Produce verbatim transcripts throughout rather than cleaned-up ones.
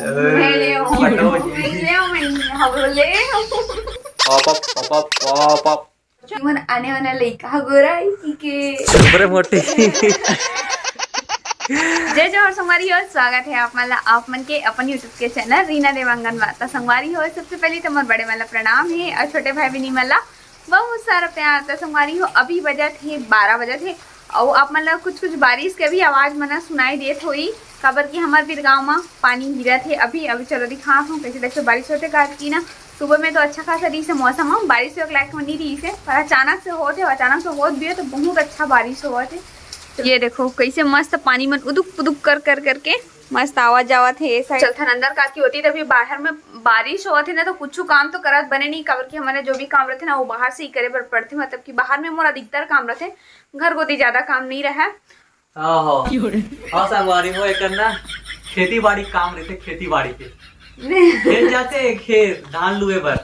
मैं ले हूँ। पटो जी। मैं ले हूँ, मैं ले हूँ। Pop up, pop up, pop up. तुमन आने वाला लइका ह गोरा है कि के? सुपरे मोटी। जय जोहार संगवारी हो, स्वागत है आप मन ला, आप मन के अपन YouTube के चैनल रीना देवांगन मा। त संगवारी हो, सबसे पहले तो मोर बड़े मन ला प्रणाम है और छोटे भाई बहिनी मन ला बहुत सारा प्यार। त संगवारी हो, अभी बजत हे बारह बजत हे, अउ आप मन ला कुछ कुछ बारिश के भी आवाज मन सुनाई देत होई, काबर कि हमर बीर गांव मा पानी गिरत हे। अभी अभी चलो दिखात हूँ कैसे, देखो बारिश होते, काबर कि ना सुबह में तो अच्छा खासा रहिस हे मौसम, हम बारिश होए के लायक में नहीं रहिस हे, पर अचानक से होत हे, अचानक से होत भी हे तो बहुत अच्छा बारिश होवत हे। तो ये देखो कैसे मस्त पानी मन उदुक पुदुक कर कर करके मस्त आवत जावत हे। ये side चलथन अंदर काकी होती, तभी बाहर में बारिश होवत हे ना, तो कुछ काम तो करत बने नहीं, काबर कि हमर जो भी काम रहते ना वो बाहर से ही करे बर पड़ते, मतलब कि बाहर में मोर अधिकतर काम रहते, घर गोदी ज्यादा काम नहीं रहे। आहो। हाँ संगवारी हो, एकर ना खेती बाड़ी काम रहते, खेती बाड़ी के। खेत जाते, खेत धान लुए बर।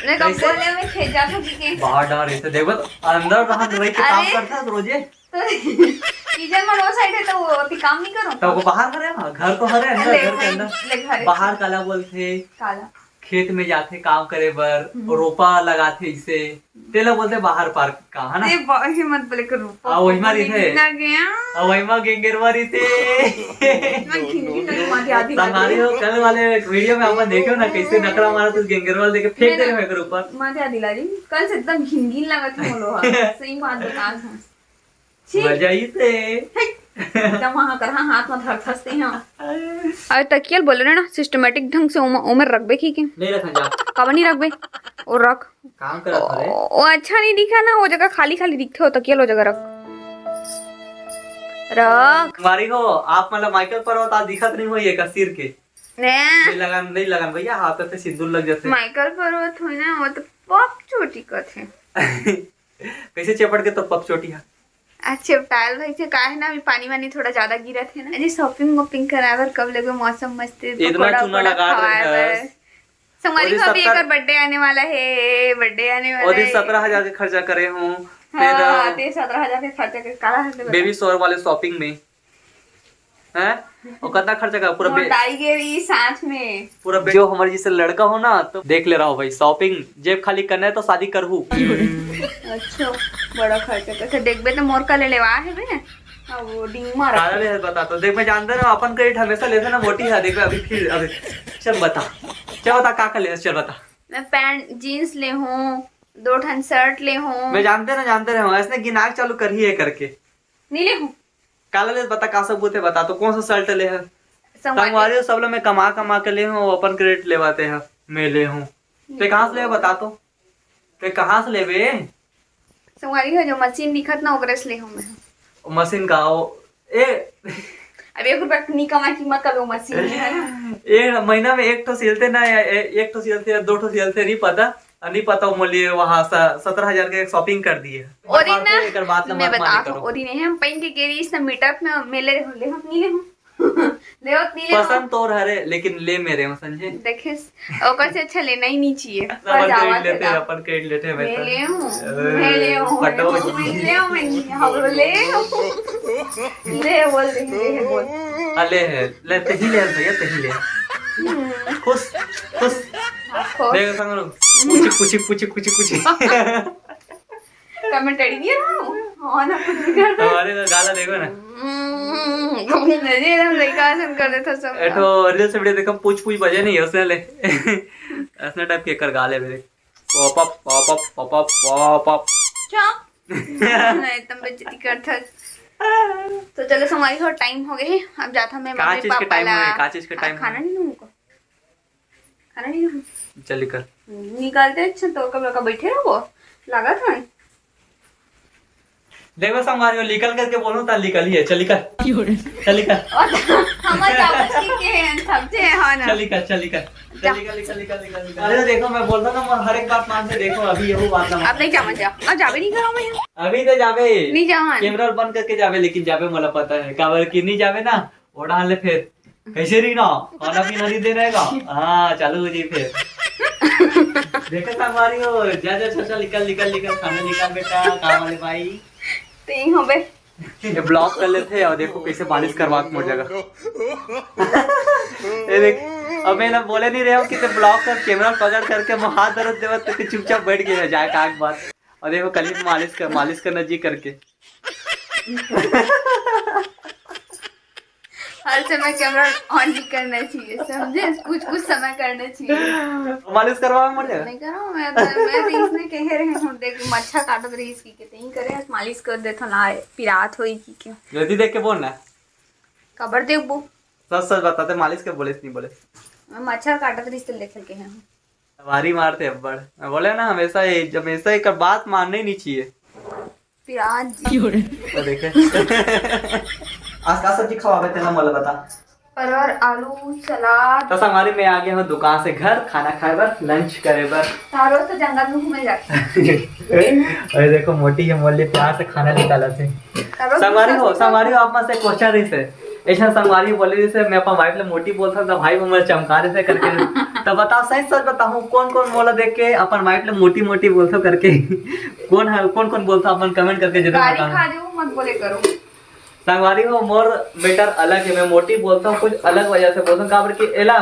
मैं कब कैसे? बोले मैं खेत जाता कि के? बाहर डाल रहे थे, देखो तो अंदर धान लुए के काम अरे। करता है रोजे। तो किचन में वो side है तो वो अभी काम नहीं करो? तो वो बाहर हरे, हाँ, घर तो हरे अंदर, ले घर के भाई, अंदर। ले घर। बाहर काला बोलते? काला। खेत में जाथे काम करे बर, हम्म। रोपा लगाथे इसे, तेला बोलथे बाहर पार काम, है ना? ए, ब-, ये मत बोले करो। आ, वही मारी थे। ना गया। आ, वही मा गेंगेरवा रहिथे। ना घिन घिन लगे, माथे आधी लागी। संगवारी हो, कल वाले वीडियो में अपन देखे हो ना, कैसे नखरा मारा तो गेंगेरवा देके फेंक दे रहे हैं ऊपर। माथे आधी लागी। कल से एकदम घिन घिन लगा था मोलो, हाँ। सही बात बता था। छी। मजा ही थे। एकदम वहाँ कर, हाँ, हाथ में धर फंसते हैं। अरे तकियल बोले रहे ना, systematic ढंग से उम-, उमर रखबे की के? नहीं रखा जा। कब नहीं रखबे? और रख। काम करत हवे। ओ, ओ, अच्छा नहीं दिखा ना, वो जगह खाली खाली दिखते हो, तकियल वो जगह रख। रख। संगवारी हो, आप मतलब माइकल पर्वत आज दिखत नहीं हो ये का सिर के। ने। नहीं लगान, नहीं लगान भैया, हाथ पे सिंदूर लग जाते। माइकल पर्वत हो ना, वो तो पप चोटी कथे। कैसे चेपट के तो पप चोटी है? अच्छा, टाल भाई से का है ना, अभी पानी वानी थोड़ा ज्यादा गिरत है ना। अरे shopping वॉपिंग कराए बर कब लेबे, मौसम मस्त है, इतना पकौड़ा चूना वकौड़ा लगा खवाए रहे बर। हैं। संगवारी और ये को अभी सत्तर एकर birthday आने वाला है, birthday आने वाला और ये है। सत्रह हजार के खर्चा करे हूँ। हाँ, फिर, अ, ते सत्रह हजार के खर्चा के काला हंसले बता। Baby shower वाले shopping में। हैं? और कितना खर्चा का पूरा बे-, मोटाई के रही साथ में। पूरा बे-, जो हमारे जैसे लड़का हो ना, तो देख ले रहा हो भाई, shopping जेब खाली करना है तो शादी करहू। अच्छा, बड़ा खर्चा करके देखबे तो मोर का ले लेवा है बे। अब वो डीमा काला रखे। ले बता तो, देख मैं जानते ना, अपन credit हमेशा लेते ना, मोटी है, देख अभी फिर, अभी चल बता, क्या बता, का कर ले, चल बता। मैं pant, jeans ले हूँ, दो ठन shirt ले हूँ। मैं जानते ना, जानते रहे हूँ, ऐसने गिनाक चालू कर ही है करके। नहीं ले हूँ। काला ले बता, का सबूत है बता तो, कौन सा shirt ले है? संगवारी। संगवारी हो, सब लोग मैं कमा कमा के ले हूँ, अपन credit लेवाते हैं, मैं ले हूँ। ते कहाँ से ले बता तो, ते कहाँ से लेबे? संगवारी हो, जो मशीन दिखत ना, ओकरे से ले हूँ मैं। ओ मशीन का, ओ, ए। अब एक रुपया नहीं कमा की मतलब वो मशीन है ना। एक महीना में एक ठो सिलते ना, या ए-, एक ठो सिलते या दो ठो सिलते, नहीं पता। आ, नहीं पता, वो मोली वहाँ स-, सत्रह हजार के shopping कर दिए। ओरी ना, एकर बात ना मैं मत माने बता करो। ओरी नहीं, हम पहन के गेरी इस मीटअप में मेले ले हम नहीं ले हम। ले होत नहीं ले हम। पसंद तोर हरे, लेकिन ले मेरे हो, समझे? देखे, ओकर से अच्छा लेना ही नहीं चाहिए। अपन पर जावा credit लेते हैं, अपन credit लेते हैं, मैं तो। ले हूँ, अरे, मैं ले हूँ, फटो। मैं ले हूँ, मैं ले हूँ, ले बोल दे, ले बोल। हाँ, ले है, ले, ते ही ले भैया, ते ही ले। हम्म। खुश, खुश। हाँ, खुश। देख, संग लोग, पूछी, पूछी, पूछी, पूछी, पूछी। कमेंट अड़ी दिया ना, हाँ ना, कुछ भी कर दे। हमारे तो गाला देखो ना। हम्म, अरे, हम लड़का ऐसा कर देता सब। एठो reel से video देखो, पूछ, पूछ बजे नहीं है, उसने ले। ऐसा type के कर गाले मेरे। Pop up, pop up, pop up, pop up। चुप। नहीं, तुम बेइज्जती करता। तो चलो, संगवारी हो, time हो गए, अब जाता मैं का मम्मी चीज के पापा time ला। हो गए? का चीज के आज time हो खाना गए? नहीं दूंगा। खाना नहीं दूंगा। चल निकल। निकलते अच्छा तो कब लगा बैठे रहो, लगा था। देखो संगवारी हो, निकल करके बोलो ता निकल ही है। चल निकल। चल निकल। और हमारे आवाज की के हैं, समझे हैं ना? चल निकल, चल निकल। जा। चल निकल, निकल, निकल, निकल, निकल। अरे देखो, मैं बोलता ना, मैं हर एक बात मानते, देखो अभी यही बात ना अब नहीं जावा, जा, अब जाबे नहीं करो मैं। अभी तो जाबे। नहीं जावा। Camera बंद करके जाबे, लेकिन जाबे मोला पता है, काबर कि नहीं जाबे ना, वो डाल ले फिर। कैसे रही ना? खाना पीना नहीं दे रहेगा? हाँ, चालू हो जाए फिर। देखो संगवारी हो, जा, जा, चल, चल, निकल, निकल, निकल, खाना निकाल बेटा, काम वाले भाई। ते ही हो बे। ये vlog कर लेते हैं और देखो कैसे बारिश करवा के मोर जगह। ये देख, अब मैं ना बोले नहीं रहे हूँ कि ते ब्लॉक कर, कैमरा पकड़ करके मैं हाथ दर्द देवत तो चुपचाप बैठ गए जाए का बात। और देखो कल ही मालिश कर, मालिश करना जी करके। हर समय कैमरा ऑन नहीं करना चाहिए, समझे? कुछ कुछ समय करना चाहिए। मालिश करवा मर जाएगा। नहीं करो, मैं तो, मैं तो इसने कहे रहे हूँ, देख मच्छर काटत रही इसकी के, तें करे मालिश कर देथो ना, पिरात होई की के। जल्दी देख के बोल ना। काबर देखबो? सच सच बताते, मालिश के बोले नहीं बोले। मैं मच्छर काटत रही इसलिए देखे के हैं। सवारी मारते अब्बड़। मैं बोले ना, हमेशा ये, हमेशा एक बात मानना ही नहीं चाहिए। पिरात जी। तो देखे। आज का सब्जी खवाबे तेला मोला बता। परवर, आलू, सलाद। तो संगवारी, मैं आ गया हूँ दुकान से घर, खाना खाए बर, लंच करे बर। तारो तो जंगल में घूमे जाते। अरे देखो, मोटी ये मोले प्यार से खाना निकाला थे। तारो संगवारी हो, संगवारी हो, आप मन से क्वेश्चन रही से। ऐसा संगवारी बोले रही से, मैं अपन वाइफ ले मोटी बोलता था, भाई वो मैं चमका रहे से करके। तो बताओ, सही सच बताऊँ, कौन कौन मोला देख के अपन वाइफ ले मोटी मोटी बोलता करके? कौन है, कौन कौन बोलता, अपन कमेंट करके जरूर गाड़ी बताना। खा दे, मत बोले करो। संगवारी हो, मोर मैटर अलग है, मैं मोटी बोलता हूँ, कुछ अलग वजह से बोलता हूँ, काबर कि एला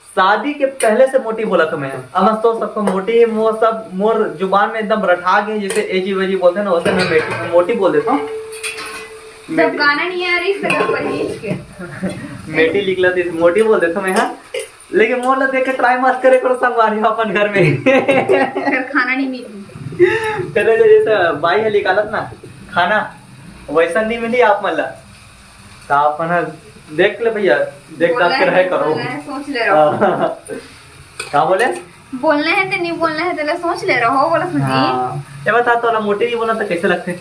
शादी के पहले से मोटी बोला था मैं। अब मैं तो सबको मोटी, मोर सब, मोर जुबान में एकदम रटा गए, जैसे एजी वेजी बोलते हैं ना, वैसे मैं मेटी, मोटी बोल देता हूँ। जब गाना नहीं आ रही, फिर परहेज के। मेटी लिख लेती, मोटी बोल देता हूँ मैं, हाँ। लेकिन मोर ला देख के ट्राई मत करे करो संगवारी हो अपन घर में। फिर खाना नहीं मिली। चले जाओ, जैसे बाई है निकालत ना खाना, वैसा नहीं मिली आप मन ला। तो आप मन ह देख ले भैया, देख बोलना दाख के है, रहे करो। बोलना है, सोच ले रहो। हाँ। का बोले? बोलना है तो नहीं बोलना है, तो ले सोच ले रहो, बोला सुन जी। हाँ। ये बता, तोला मोटी नहीं बोला तो कैसे लगते?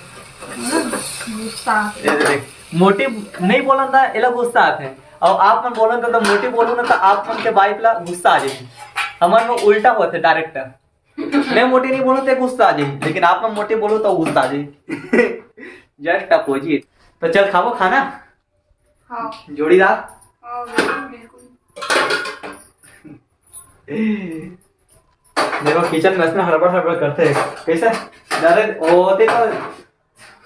गुस्सा। ये देख, मोटी नहीं बोलन था, एला गुस्सा आते। और आप मन बोलन था तो मोटी बोलू ना, तो आप मन के वाइफ ला गुस्सा आ जाए। हमर में उल्टा होते डायरेक्ट। मैं मोटी नहीं बोलूँ तो गुस्सा आ जाए, लेकिन आप मन मोटी बोलू तो गुस्सा आ जाए। Just opposite. तो चल खाबो खाना। हाँ। जोड़ीदार। हाँ, बिल्कुल, बिल्कुल। देखो किचन में इसमें हड़बड़ हड़बड़ करते हैं। कैसे? डायरेक्ट होते तो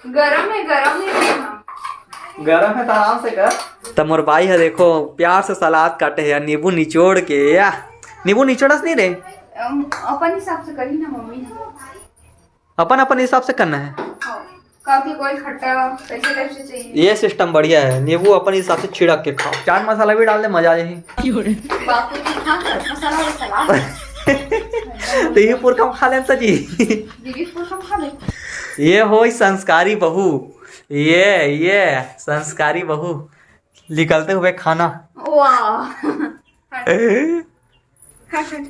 गरम है, गरम है। गरम है तो आराम से कर। तो मोर बाई है, देखो, प्यार से सलाद काटे है, नींबू निचोड़ के। या नींबू निचोड़स नहीं रे? अम, अपन हिसाब से करी ना मम्मी। अपन अपन हिसाब से करना है। हाँ। काफी कोई खट्टा कैसे टाइप से चाहिए? ये सिस्टम बढ़िया है, नींबू अपन हिसाब से छिड़क के खाओ, चाट मसाला भी डाल दे, मजा आ जाए। बाकी हाँ, मसाला वाला सलाद। तो ये पूरा कम खा लेन सर जी। दीदी फूल कम खा ले। ये हो संस्कारी बहू, ये ये संस्कारी बहू निकलते हुए खाना। वाह।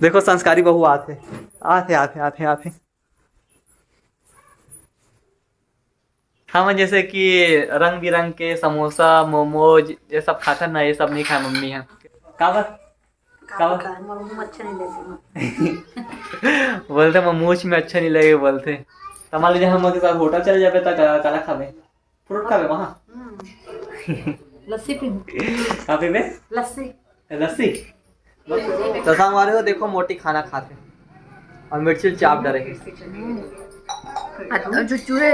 देखो संस्कारी बहू आते आते आते आते आते। हमन जैसे कि रंग बिरंग के समोसा, मोमोज, ये सब खाथन ना, ये सब नहीं खाए मम्मी ह। काबर? काबर? मोर मुंह अच्छा नहीं लगे। बोलते मोमोज में अच्छा नहीं लगे बोलते। तमारे जहाँ हमर के साथ होटल चले जाबे त का-, काला खाबे? फ्रूट खाबे वहाँ? लस्सी पी। का पीबे? लस्सी। लस्सी। तो संगवारी हो, देखो मोटी खाना खाते और मिर्ची चाप डरे। जो चूहे।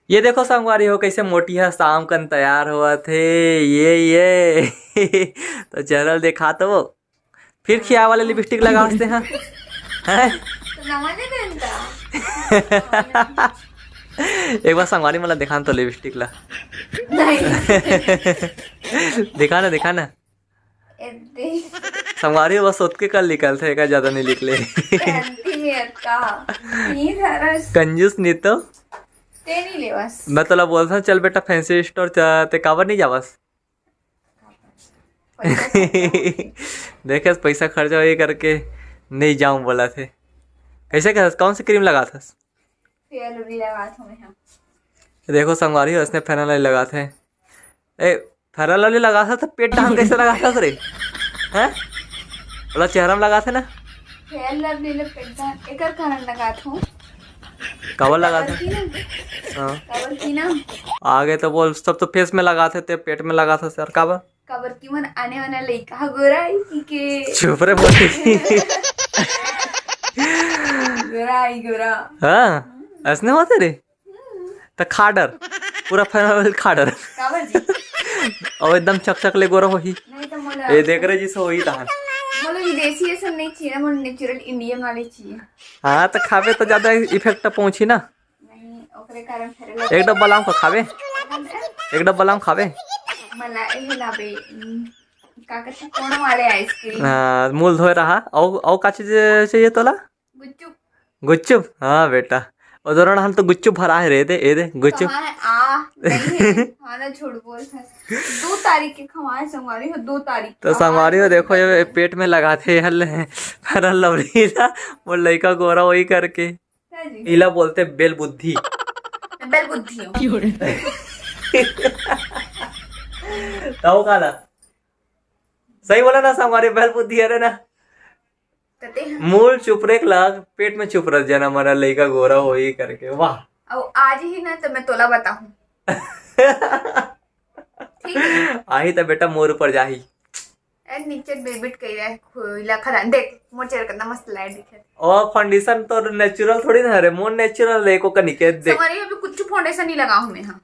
ये देखो संगवारी हो, कैसे मोटी है शाम कन तैयार हुआ थे। ये ये तो चैनल दिखा तो वो फिर खिया वाले लिपस्टिक लगा हंसते हैं। हैं? नमन है इनका। एक बार संगवारी मला दिखा तो लिपस्टिक ला। नहीं। दिखा ना, दिखा ना। इतनी संगवारी बस ओतके कल निकलथे, का ज्यादा नहीं निकले। पहनती है का? नहीं धरस। कंजूस नहीं तो। ते नहीं ले बस। मैं तोला बोलता हूँ, चल बेटा फैंसी स्टोर, ते काबर नहीं जावस? देखे पैसा खर्चा ये करके नहीं जाऊँ बोला थे। कैसे कहस? कौन सी क्रीम लगा था? फेयर लवली लगा था मैं। देखो संगवारी, इसने फेयर लवली लगा थे। ए, फेयर लवली लगा था तो पेट ढांग कैसे लगा था रे? हैं? बोला चेहरा में लगा थे ना। फेयर लवली ले पेट ढांग एकर कारण लगा था। काबर लगा था? की ना? हाँ। काबर की ना? आगे तो बोल, सब तो फेस में लगा थे, ते पेट में लगा था सर, काबर? काबर की मन आने वाला लइका गोरा ही के। चुप रे मोटी। गोरा ही गोरा। हाँ, ऐसने होते रे। तो खाडर, पूरा फेयर लवली खाडर। काबर जी? और एकदम चकचक ले गोरा होही। नहीं तो मोला ये देख रहे जिसे होही तहन। बोले विदेशी ऐसा नहीं चाहिए ना, मुझे नेचुरल इंडियन वाली चाहिए। हाँ, तो खाबे तो ज्यादा इफेक्ट पहुंची ना। नहीं, ओकरे कारण फेरे एक डब्बा लाऊं का खाबे? एक डब्बा लाऊं खाबे? मला ये लाबे, उम, का कहते हैं, कोण वाले आइसक्रीम? हाँ, मुंह धोए रहा। और, और का चीज चाहिए तोला? गुपचुप। गुपचुप? हाँ बेटा, ओ दौरान हम तो गुपचुप भरा है रे, दे, ए दे, गुपचुप। कहाँ है? आ, नहीं है। हाँ ना, झूठ बोल है। दो तारीख के खवाए संगवारी हो, दो तारीख। तो संगवारी हो, देखो, ये पेट में लगाथे, हल, फेरन लवली ला, मोर लइका गोरा होही करके। क्या जी? इला बोलथे बेल बुद्धि। मैं बेल बुद्धि हूँ। तब का ना? सही बोला ना, संगवारी, बेल बुद्धि, अरे ना। कते हैं? मूल चुपरेक ला पेट में चुपरत जना मरा लइका गोरा होही करके। वाह। अब आज ही ना तो मैं तोला बताऊं। ठीक है। आही तो बेटा मोर ऊपर जाही। ए, नीचे बेबिट कही रहे, खोइला खदान। देख, मोर चेहरा कितना मस्त लाइट दिखे। और फाउंडेशन तो नेचुरल थोड़ी ना हरे, मोर नेचुरल है, एको कनी के देख। संगवारी, अभी कुछ फाउंडेशन नहीं लगा हूँ मैं, हाँ।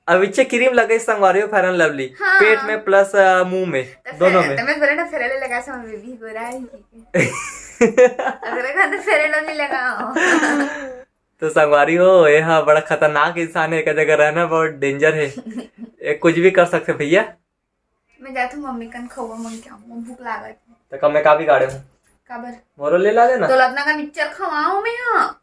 अब इच्छे क्रीम लगे संगवारी हो, फेयर एंड लवली। हाँ। पेट में प्लस, अ, मुंह में, तो दोनों फेर-, में। तो मैं बोले ना, फेयर एंड लवली लगा, समझ में भी गोरा है कि। अगर घर तो फेयर एंड लवली लगा। तो संगवारी हो, ये हाँ बड़ा खतरनाक इंसान है, एक जगह रहना बहुत डेंजर है। ये कुछ भी कर सकते भैया। मैं जात हूँ मम्मी कन खउआ मांग के आऊँ, भूख लागत है। तो कम में का बिगाड़े हूँ? काबर? मोरो ले ला देना। तो लतना का मिक्सचर खवाओ मैं, हाँ।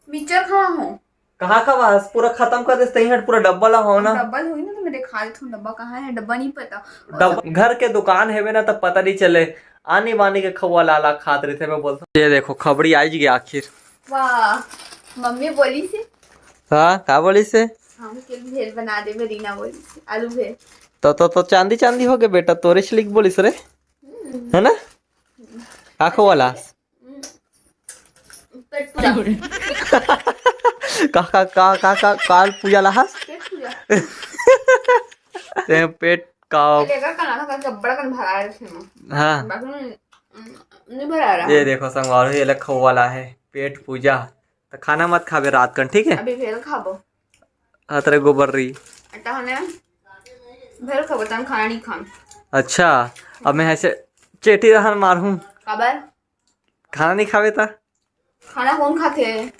मिक्सचर खवाओ। कहाँ खवास? पूरा खत्म कर देस तहीं हट, पूरा डब्बा ला हो ना। डब्बा होई ना तो मैं दिखा देता हूँ, डब्बा कहाँ है, डब्बा नहीं पता। डब-, घर के दुकान हेवे ना, तब पता नहीं चले। आनी बानी के खउआ ला ला खात रहिथे, मैं बोलता हूँ। ये देखो, खबड़ी आई गई आखिर। वाह, मम्मी बोली से। हाँ, का बोली से? हम के भेल बना दे, मेरी ना बोली से, आलू भेल। तो, तो, तो चांदी चांदी हो गए बेटा, तोरे से लिख बोलिस रे। हम्म। है ना? का खउआ ला? हम्म। पेट पूजा। का, का, का, का, का, काल पूजा लाहस? पेट पूजा। ते पेट का लेकर का ना था, बड़ा कन भरा रहे थे ना। हाँ। बाकी में, हम्म, नहीं भरा रहा। ये देखो संगवारी, ये लखो वाला है पेट पूजा। तो खाना मत खाबे रात कन, ठीक है? अभी भेल खाबो। हाँ, तेरे गोबर रही। अटा होने भेल खाबो, तन खाना नहीं खान। अच्छा, अब मैं ऐसे चेटी रहन मारहूँ। काबर? खाना नहीं खाबे ता? खाना कौन खाथे?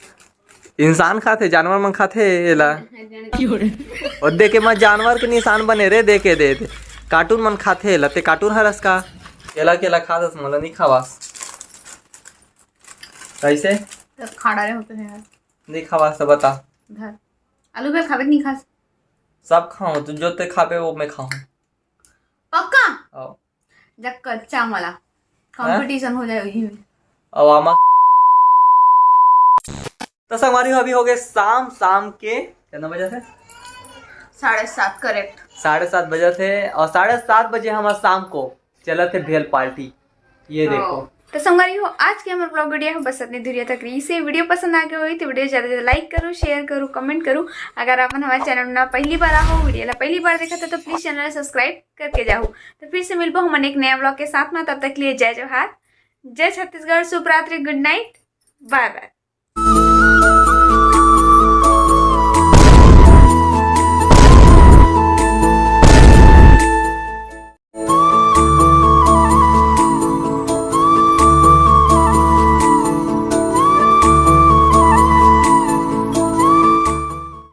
इंसान खाथे, जानवर मन खाथे एला। और देखे मैं जानवर के निशान बने रे, देखे दे, दे। कार्टून मन खाथे एला, ते कार्टून हरस का? केला, केला खाथस, मोला नहीं खावास। कैसे? तो खाड़ा रे होते हैं यार। नहीं खावास तो बता। धर। आलू भी खाबे नहीं खास? सब खाऊं, तू जो ते खाबे वो मैं खाऊं। पक्का? आओ। जब कच्चा वाला कंपटीशन हो जाए वही में। अब आमा। तो संगवारी हो, अभी हो गए शाम, शाम के कितना बजे थे? साढ़े सात करेक्ट। साढ़े सात बजे थे और साढ़े सात बजे हमारा शाम को चला थे भेल पार्टी। ये देखो। तो संगवारी हो, आज के हमर ब्लॉग वीडियो हम बस इतने दूरिया तक रही से। वीडियो पसंद आ गया होई तो वीडियो ज्यादा से ज्यादा लाइक करो, शेयर करो, कमेंट करो। अगर आप हमारे चैनल में पहली बार आओ, वीडियो ला पहली बार देखा था तो प्लीज चैनल सब्सक्राइब करके जाओ। तो फिर से मिलबो हम एक नया ब्लॉग के साथ में, तब तक के लिए जय जोहार, जय छत्तीसगढ़, शुभ रात्रि, गुड नाइट, बाय बाय।